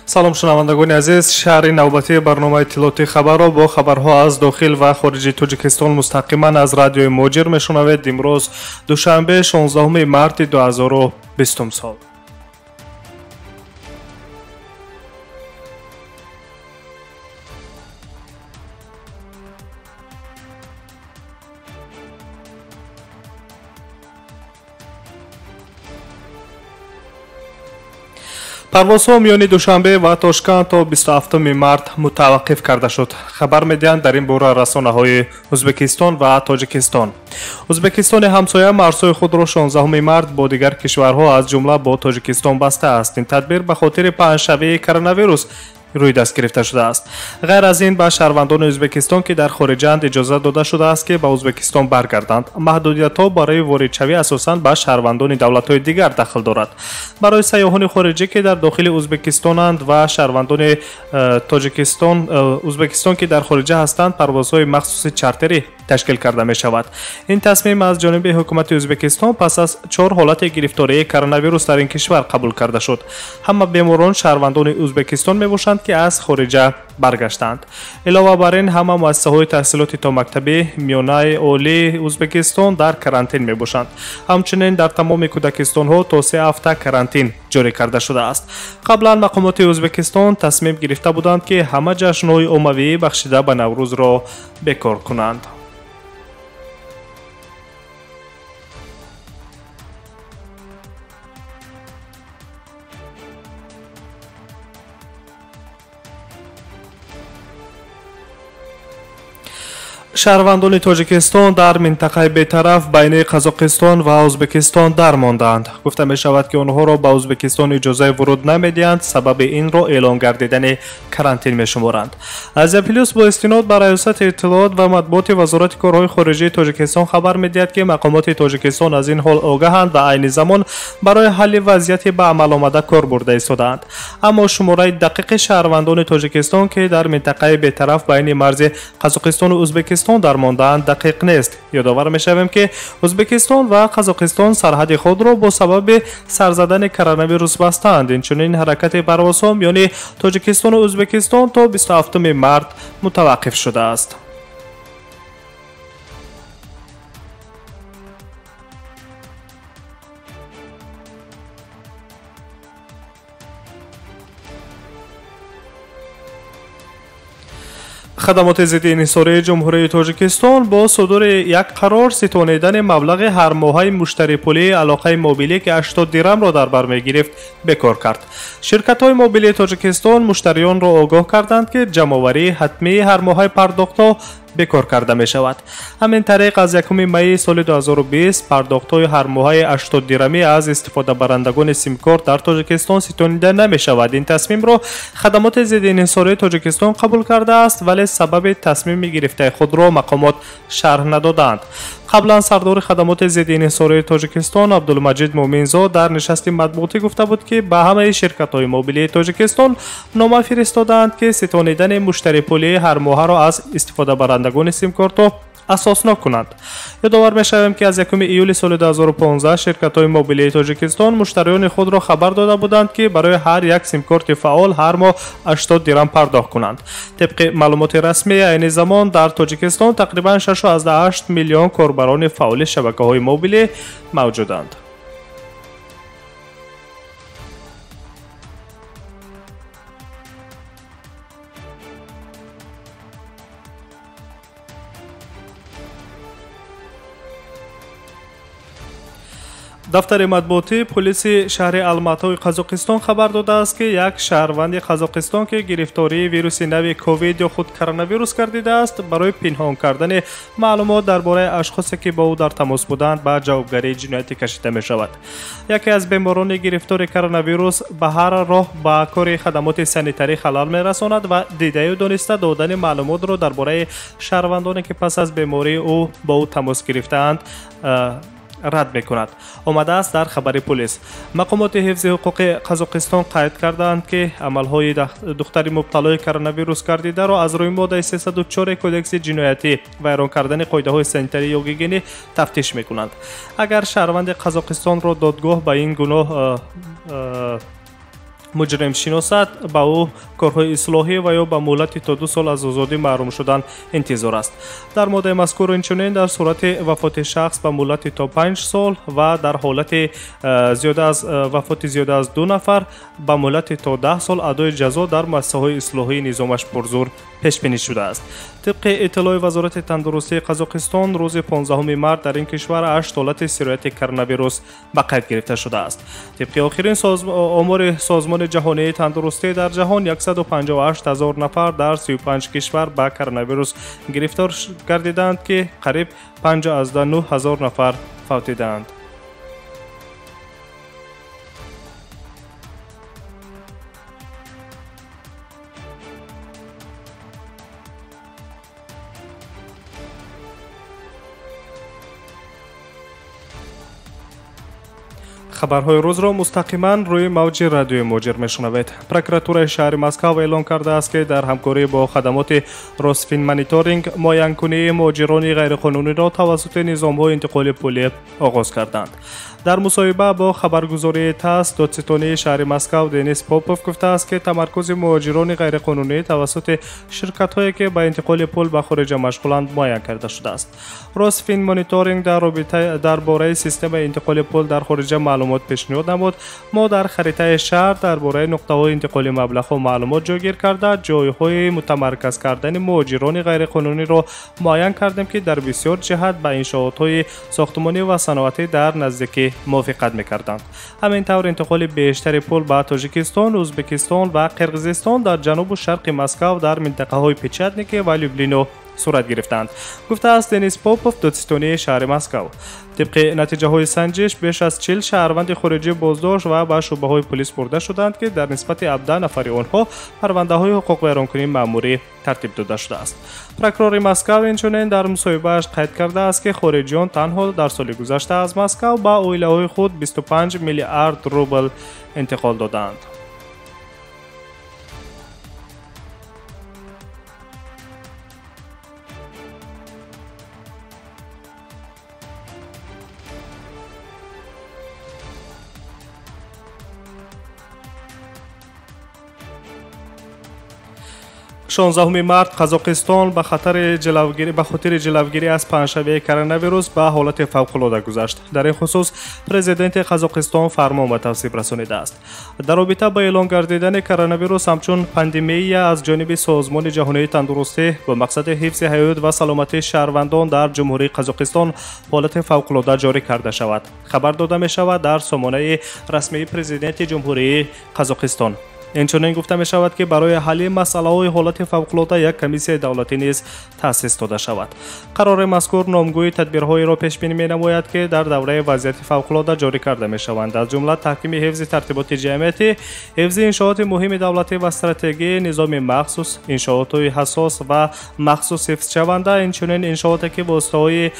Салом, шунавандагони азиз. Шаҳри навбатии барномаи иттилоотии хабарро бо хабарҳо аз дохил ва хориҷи Тоҷикистон мустақиман аз радиои Муҳоҷир мешунавед. Имрӯз душанбе, 16 марти 2020 сол. Парвозҳо миёни Душанбе ва Тошканд то 27 март мутаваққиф карда шуд. Хабар медиҳанд дар ин бора расонаҳои Ӯзбекистон ва Тоҷикистон. Ӯзбекистони ҳамсоя марзҳои худро 16 март бо дигар кишварҳо, аз ҷумла бо Тоҷикистон, бастааст. Ин тадбир ба хотири паҳншавии коронавирус рӯй даст гирифта шудааст. Ғайр аз ин, ба шаҳрвандони Ӯзбекистон, ки дар хориҷаанд, иҷоза дода шудааст, ки ба Ӯзбекистон баргарданд. Маҳдудиятҳо барои воридшавӣ асосан ба шаҳрвандони давлатҳои дигар дахл дорад. Барои сайёҳони хориҷӣ, ки дар дохили Ӯзбекистонанд, ва шаҳрвандони Тоҷикистон, Ӯзбекистон, ки дар хориҷа ҳастанд, парвозҳои махсуси чартерӣ ташкил карда мешавад. Ин тасмим аз ҷониби ҳукумати Ӯзбекистон пас аз 4 ҳолати гирифтории коронавирус дар ин кишвар қабул карда шуд. Ҳама беморон шаҳрвандони Ӯзбекистон мебошанд, ки аз хориҷа баргаштанд. Илова бар ин, ҳама муассисаҳои таҳсилоти томактабӣ, миёнаи олии Ӯзбекистон дар карантин мебошанд. Ҳамчунин дар тамоми кӯдакистонҳо то 3 ҳафта карантин ҷорӣ карда шудааст. Қаблан мақомоти Ӯзбекистон тасмим гирифта буданд, ки ҳама ҷашнҳои оммавӣ бахшида ба Наврӯзро бекор кунанд. Шаҳрвандони Тоҷикистон дар минтақаи бетараф байни Қазоқистон ва Ӯзбекистон дармондаанд. Гуфта мешавад, ки онҳоро ба Ӯзбекистон иҷозаи вуруд намедиҳанд. Сабаби инро эълон гардидани карантин мешуморанд. Азия Плюс бо истинод ба Раёсати иттилоот ва матбуоти Вазорати корҳои хориҷии Тоҷикистон хабар медиҳад, ки мақомоти Тоҷикистон аз ин ҳол огаҳанд ва айни замон барои ҳалли вазъияти ба амал омада кор бурда истодаанд. Аммо шумораи дақиқи шаҳрвандони Тоҷикистон, ки дар минтақаи бетараф байни марзи Қазоқистону Ӯзбекистон дармондаанд, дақиқ нест. Ёдовар мешавем, ки Ӯзбекистон ва Қазоқистон сарҳади худро бо сабаби сар задани коронавирус бастаанд. Инчунин ҳаракати парвозҳо миёни Тоҷикистону Ӯзбекистон то 27 март мутаваққиф шудааст. Хадамоти зидди инҳисории Ҷумҳурии Тоҷикистон бо судури як қарор ситонидани маблағи ҳармоҳаи муштарипулии алоқаи мобилӣ, ки 80 дирамро дар бар мегирифт, бекор кард. Ширкатҳои мобилии Тоҷикистон муштариёнро огоҳ карданд, ки ҷамъоварии ҳатмии ҳармоҳаи пардохтҳо бекор карда мешавад. Ҳамин тариқ, аз 1 майи соли 2020 пардохтҳои ҳармоҳаи 80 дирамӣ аз истифодабарандагони симкорт дар Тоҷикистон ситонида намешавад. Ин тасмимро Хадамоти зидди инҳисории Тоҷикистон қабул кардааст, вале сабаби тасмими гирифтаи худро мақомот шарҳ надодаанд. Қаблан сардори Хадамоти зидди инҳисории Тоҷикистон Абдулмаҷид Муъминзод дар нишасти матбуотӣ гуфта буд, ки ба ҳамаи ширкатҳои мобилии Тоҷикистон нома фиристодаанд, ки ситонидани муштарипулии ҳармоҳаро аз истифодабарандагони симкортҳо асоснок кунанд. Ёдовар мешавем, ки аз 1 июли соли 2015 ширкатҳои мобилии Тоҷикистон муштариёни худро хабар дода буданд, ки барои ҳар як симкорти фаъол ҳар моҳ 80 дирам пардохт кунанд. Тибқи маълумоти расмӣ, айни замон дар Тоҷикистон тақрибан 6,8 миллион корбарони фаъоли шабакаҳои мобилӣ мавҷуданд. Дафтари матбуотии полиси шаҳри Алматои Қазоқистон хабар додааст, ки як шаҳрванди Қазоқистон, ки гирифтории вируси нави ковид ё худ коронавирус гардидааст, барои пинҳон кардани маълумот дар бораи ашхосе, ки бо ӯ дар тамос буданд, ба ҷавобгарии ҷиноятӣ кашида мешавад. Яке аз беморони гирифтори коронавирус ба ҳар роҳ ба кори хадамоти санитарӣ халал мерасонад ва дидаю дониста додани маълумотро дар бораи шаҳрвандоне, ки пас аз бемории ӯ бо ӯ тамос гирифтаанд, рад мекунад, омадааст дар хабари полис. Мақомоти ҳифзи ҳуқуқи Қазоқистон қайд карданд, ки амалҳои духтари мубталои коронавирус гардидаро аз рӯи моддаи 304 Кодекси ҷиноятӣ, вайрон кардани қоидаҳои санитарӣ ё гигиенӣ, тафтиш мекунанд. Агар шаҳрванди Қазоқистонро додгоҳ ба ин гуноҳ муҷрим шиносад, ба ӯ корҳои ислоҳӣ ва ё ба муҳлати то 2 сол аз озодӣ маҳрум шудан интизор аст. Дар моддаи мазкур инчунин дар сурати вафоти шахс ба муҳлати то 5 сол ва дар ҳолати вафоти зиёда аз 2 нафар ба муҳлати то 10 сол адои ҷазо дар муассисаҳои ислоҳии низомаш пурзур пешбинӣ шудааст. Тибқи иттилои Вазорати тандурустии Қазоқистон, рӯзи 15 март дар ин кишвар 8 ҳолати сирояти коронавирус ба қайд гирифта шудааст. Тибқи охирин омори Созмони ҷаҳонии тандурустӣ дар ҷаҳон 158 ҳазор нафар дар 35 кишвар ба коронавирус гирифтор гардиданд, ки қариб 5,9 ҳазор нафар фавтидаанд. Хабарҳои рӯзро мустақиман рӯи мавҷи радиои Муҳоҷир мешунавед. Прокуратураи шаҳри Москав эълон кардааст, ки дар ҳамкорӣ бо хадамоти Росфинмониторинг муайянкунии муҳоҷирони ғайриқонуниро тавассути низомҳои интиқоли пулӣ оғоз карданд. Дар мусоҳиба бо хабаргузории ТАСС додситонии шаҳри Москав Денис Попов гуфтааст, ки тамаркузи муҳоҷирони ғайриқонунӣ тавассути ширкатҳое, ки ба интиқоли пул ба хориҷа машғуланд, муайян карда шудааст. Росфинмониторинг дар бораи системаи интиқоли пул дар хориҷа маълумот пешниҳод намуд. Мо дар харитаи шаҳр дар бораи нуқтаҳои интиқоли маблағҳо маълумот ҷойгир карда, ҷойҳои мутамарказ кардани муҳоҷирони ғайриқонуниро муайян кардем, ки дар бисёр ҷиҳат ба иншоотҳои сохтмонӣ ва саноатӣ дар наздикӣ мувофиқат мекарданд. Ҳамин тавр интиқоли бештари пул ба Тоҷикистон, Ӯзбекистон ва Қирғизистон дар ҷанубу шарқи Москав дар минтақаҳои Печатники ва Люблино сурат гирифтанд, гуфтааст Денис Попов, додситонии шаҳри Москав. Тибқи натиҷаҳои санҷиш беш аз 40 шаҳрванди хориҷӣ боздошт ва ба шӯъбаҳои полис бурда шуданд, ки дар нисбати 17 нафари онҳо парвандаҳои ҳуқуқвайронкунии маъмурӣ тартиб дода шудааст. Прокурори Москав инчунин дар мусоҳибааш қайд кардааст, ки хориҷиён танҳо дар соли гузашта аз Москав ба оилаҳои худ 25 миллиард рубл интиқол додаанд. 16 март Қазоқистон ба хотири ҷилавгирӣ аз паҳншавии коронавирус ба ҳолати фавқулода гузашт. Дар ин хусус президенти Қазоқистон фармон ба тасвиб расонидааст. Дар робита ба эълон гардидани коронавирус ҳамчун пандемия аз ҷониби Созмони ҷаҳонии тандурустӣ бо мақсади ҳифзи ҳаёт ва саломатии шаҳрвандон дар Ҷумҳурии Қазоқистон ҳолати фавқулода ҷорӣ карда шавад, хабар дода мешавад дар сомонаи расмии президенти Ҷумҳурии Қазоқистон. Инчунин гуфта мешавад, ки барои ҳалли масъалаҳои ҳолати фавқулода як комиссияи давлатӣ низ таъсис дода шавад. Қарори мазкур номгӯи тадбирҳоеро пешбинӣ менамояд, ки дар давраи вазъияти фавқулода ҷорӣ карда мешаванд, аз ҷумла таҳкими ҳифзи тартиботи ҷамъиятӣ, ҳифзи иншооти муҳими давлатӣ ва стратегии низоми махсус, иншоотҳои ҳассос ва махсус ҳифзшаванда, инчунин иншооте, ки воситаҳои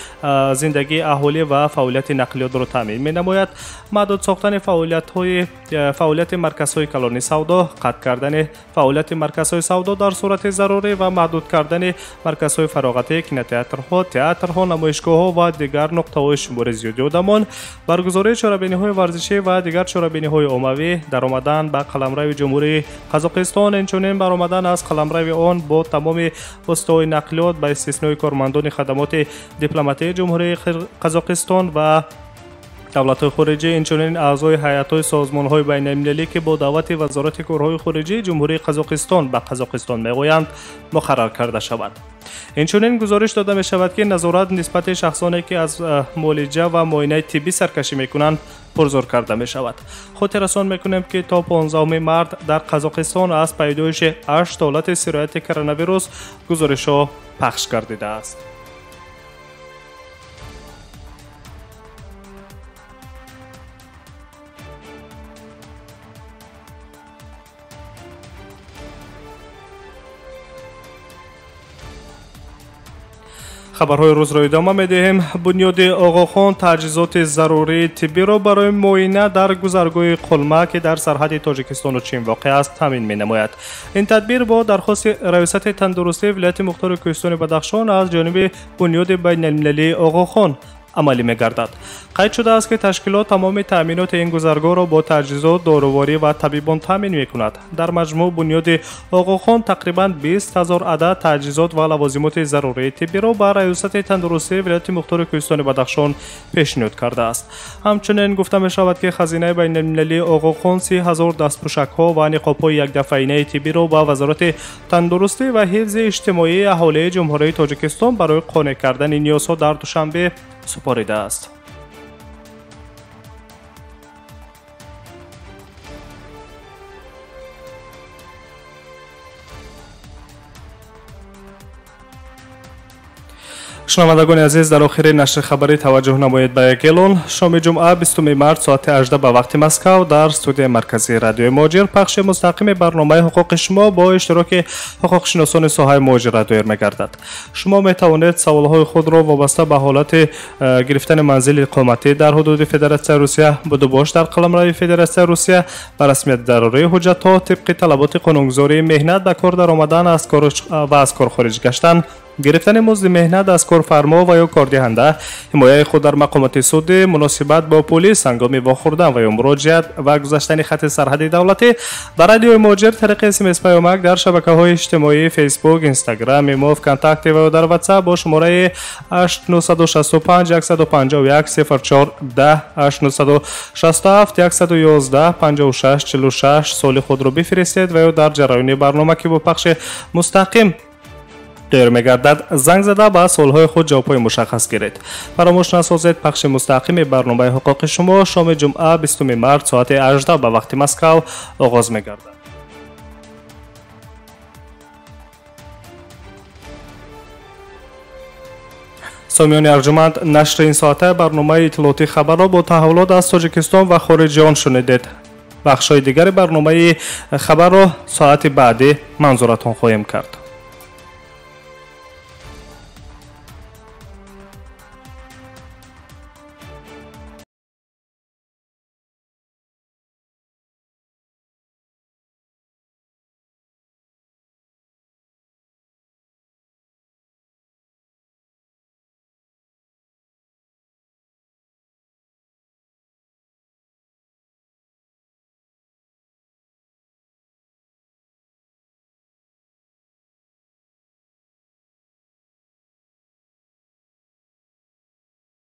зиндагии аҳолӣ ва фаъолияти нақлиётро таъмин менамояд, маҳдуд сохтани фаъолияти марказҳои калони савдо, қатъ кардани фаъолияти марказҳои савдо дар сурати зарурӣ ва маҳдуд кардани марказҳои фароғатӣ, кинотеатрҳо, театрҳо, намоишгоҳҳо ва дигар нуқтаҳои шумори зиёди одамон, баргузории чорабиниҳои варзишӣ ва дигар чорабиниҳои оммавӣ, даромадан ба қаламрави Ҷумҳурии Қазоқистон, инчунин баромадан аз қаламрави он бо тамоми воситаҳои нақлиёт ба истиснои кормандони хадамоти дипломатии Ҷумҳурии Қазоқистон ва давлатҳои хориҷӣ, инчунин аъзои ҳайатҳои созмонҳои байналмилалӣ, ки бо даъвати Вазорати корҳои хориҷии Ҷумҳурии Қазоқистон ба Қазоқистон меоянд, муқаррар карда шавад. Инчунин гузориш дода мешавад, ки назорат нисбати шахсоне, ки аз муолиҷа ва муоинаи тиббӣ саркашӣ мекунанд, пурзур карда мешавад. Хотиррасон мекунем, ки то 15 март дар Қазоқистон аз пайдоиши 8 ҳолати сирояти коронавирус гузоришҳо пахш гардидааст. Хабарҳои рӯзро идома медиҳем. Бунёди Оғохон таҷҳизоти зарурии тиббиро барои муоина дар гузаргоҳи Қулма, ки дар сарҳади Тоҷикистону Чин воқеъ аст, таъмин менамояд. Ин тадбир бо дархости Раёсати тандурустии вилояти мухтори Кӯҳистони Бадахшон аз ҷониби Бунёди байналмилалии Оғохон Амалӣ мегардад. Қайд шудааст, ки ташкилот тамоми таъминоти ин гузаргоҳро бо таҷҳизот, доруворӣ ва табибон таъмин мекунад. Дар маҷмӯъ бунёди Оғохон тақрибан 20 000 адад таҷҳизот ва лавозимоти зарурии тиббиро ба Раёсати тандурустии вилояти мухтори Кӯҳистони Бадахшон пешниҳод кардааст. Ҳамчунин гуфта мешавад, ки хазинаи байналмилалии Оғохон 30 000 дастпӯшакҳо ва ниқобҳои якдафъаинаи тиббиро ба Вазорати тандурустӣ ва ҳифзи иҷтимоии аҳолии Ҷумҳурии Тоҷикистон барои қонеъ кардани ниёзҳо дар Душанбе супоридааст. Шунавандагони азиз, дар охири нашри хабарӣ таваҷҷӯҳ намоед ба як эълон. Шоми ҷумъа, 20 март, соати 18 ба вақти Москав дар студияи марказии Радиои Муҳоҷир пахши мустақими барномаи «Ҳуқуқи шумо» бо иштироки ҳуқуқшиносони соҳаи муҳоҷират доир мегардад. Шумо метавонед саволҳои худро вобаста ба ҳолати гирифтани манзили иқоматӣ дар ҳудуди Федератсияи Русия, будубош дар қаламрави Федератсияи Русия, ба расмият дарории ҳуҷҷатҳо тибқи талаботи қонунгузории меҳнат, ба кор даромадан ва аз кор хориҷ гаштан, гирифтани музди меҳнат аз корфармо ва ё кордиҳанда, ҳимояи худ дар мақомоти судӣ, муносибат бо полис ҳангоми вохӯрдан ва ё муроҷиат ва гузаштани хати сарҳади давлатӣ ба Радиои Муҳоҷир тариқи смс, паёмак дар шабакаҳои иҷтимоии Фейсбук, Инстаграм, Имо, Вконтакте ва ё дар Ватсап бо шумораи 8965 151 04 10, 8967 111 56 46 суоли худро бифиристед ва ё дар ҷараёни барнома, ки бо пахши мустақим доир мегардад, занг зада ба суолҳои худ ҷавобҳои мушаххас гиред. Фаромӯш насозед, пахши мустақими барномаи «Ҳуқуқи шумо» шоми ҷумъа, 20 март, соати 18 ба вақти Москав оғоз мегардад. Сомиёни арҷуманд, нашри ин соатаи барномаи иттилоотии хабарро бо таҳаввулот аз Тоҷикистон ва хориҷи он шунидед. Бахшҳои дигари барномаи хабарро соати баъдӣ манзуратон хоҳем кард.